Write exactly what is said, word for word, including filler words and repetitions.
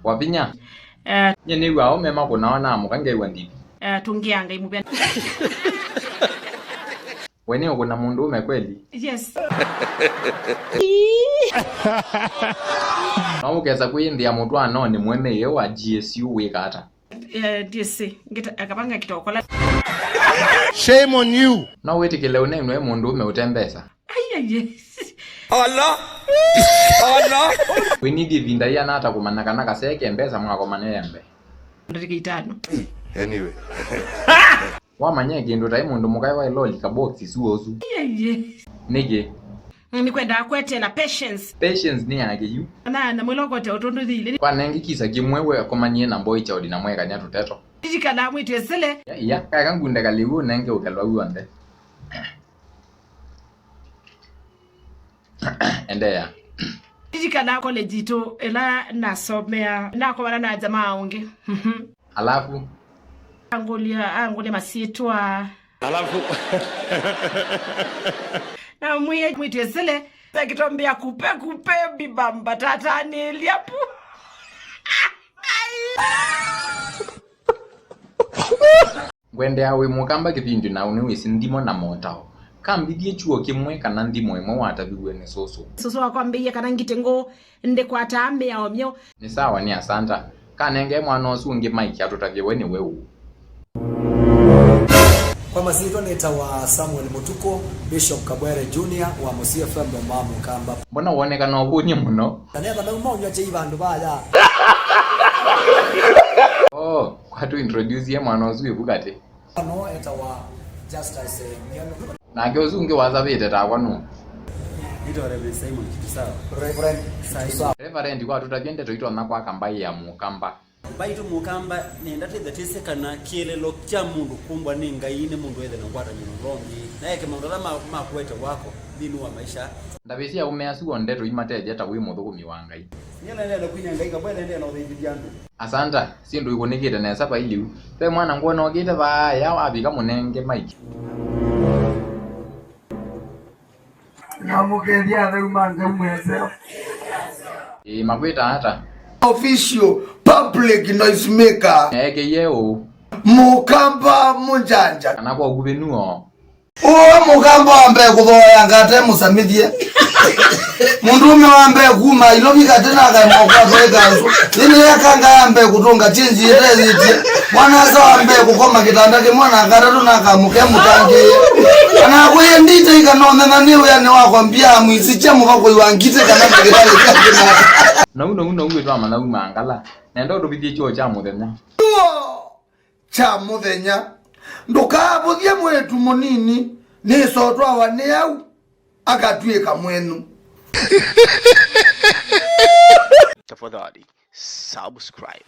Wavinya. Eh. Nye nĩw'a aũme makũnawa na amũka ngew'a ndivi. Eh, tũngĩa Ngai mũvea. We nĩ ũkũna mũndũũme kweli? Yes. No ũkesa kwĩyĩnthĩa mũtwaanonĩ mũemeie wa G S U wĩka ata? Eh, D S C, ngita, akabanga kitokola. Shame on you. No wĩtĩkĩle ũnenwe mũndũũme ũte mbesa? Ai, ai, ai. Ala! Ala! We need ĩvinda yĩana ata kũmanya kana kasee ke mbesa mwakomane ya mbee? Ndatĩka itano. Anyway. Wamanya kĩndũ taĩ mũndũ mũkaĩ wa loli ka box suo ũsu. Ai, ai, ai. Nĩkĩ? Nĩkwendaa kwetela patience. Patience nĩ yake yu. Na, na mwĩlokote ũtũndũ thile. Kwanenge kisa kĩmwe we akomanie na boy child na mwekania tũteto. Ndilikanaa mwĩtu esele. Ya, ya, kaka ngunda kaliu nenge ũkelwa w'onthe. Endeea. Ndilikanaa college itũ ĩla nasomea, nakomana na jamaa ũngĩ. Mhm. Alafu? Angũlya, angũlya masyĩtwa. Alafu? Namwĩie mwĩtu esele, akĩtombea kupe kupe bibamba tatanĩlya pu. Ngwendeea wĩ mũkamba kĩvindĩ na nĩwĩsĩ nthimo na motao. Kambithie kyuo kĩmwe kana nthimo ĩmwe wataviw'e nĩ sũsũ. Sũsũ wakwa ambĩie kana ngite ngũ ndĩkwataa mĩao myo. Nĩ sawa, nĩ asanta. Kanenge mwana ũsu ũngĩ Mike atũtavye we nĩwe ũũ. Kwa masyĩtwa nĩtawa Samuel Mũtukũ, Bishop Kabwere Junior wa Mũsyĩ F M Mama Mũkamba. Mbona wonekana ũvũny'e mũno? Na nethana uma ũnyw'a kyei vandũ vaya. Oh, kwatũ introduce mwana ũsu ĩvu katĩ. Ano etawa Justus, eh, Miano. Nake ũsu ũngĩ wasavĩte takwa nũ? Nĩtawa Reverend Simon Kitusawa. Reverend Kitusawa. Reverend, kwatũtavye ndeto itonya kwaka mbaĩ ya Mũkamba. Mbaitũ Mũkamba, nenda twĩthe twĩsĩ kana kĩeleelo kya mũndũ kũmbwa nĩ Ngai nĩ mũndũ ethe na ngwatanĩo na ũla ũngĩ, na eke maũndũ ala ma, ma kũete wako nthĩnĩ wa maisha. Ndavĩsya aũme asu onthe tũimatethya ta wĩ mũthũkũmi wa Ngai. Nyie naendeea na kwinya Ngai, Kabwere endeea na ũthĩnjĩthya andũ. Asanta, syĩndũ ikũnĩkĩte nesa vai lĩu. Ve mwana ngwona okĩte vaa ya avika mũnenge Mike. Na mũkethya atheu ma Ngai mwese. Ĩĩ, makwĩta ata? Official public noise maker. Eekĩie ũũ? Mũkamba mũnjanja. Kana kwa ũkuvĩ nuo? Ũũ Mũkamba wa mbee kũthooea ngate mũsamĩthye. Mũndũũme wa mbee kuma Ilovi katĩ na akaema ũkwatwa ĩkanzũ. Ĩndĩ yakanga ya mbee kũtũnga chinji ĩtethĩtye. Mwana-a-asa wa mbee kũkoma kĩtanda kĩmwe na katatũ na kamũke mũtangĩĩe. Kana akwĩe ndite ikanothenya nĩ wĩanĩ wakwa mbia amwĩsĩ kya mũvakũi wa ngitĩ kana ndagĩtarĩ kya kĩmata. Nau, nau, nau wĩtwa Manauma Ngala. Nenda ũtũvithye kyoo kya mũthenya. Kyoo kya mũthenya. Ndũkaavũthye mwĩĩtu mũnini, nĩsotwawa nĩ au, akatw'ĩka mwenu. Tafadhali, subscribe.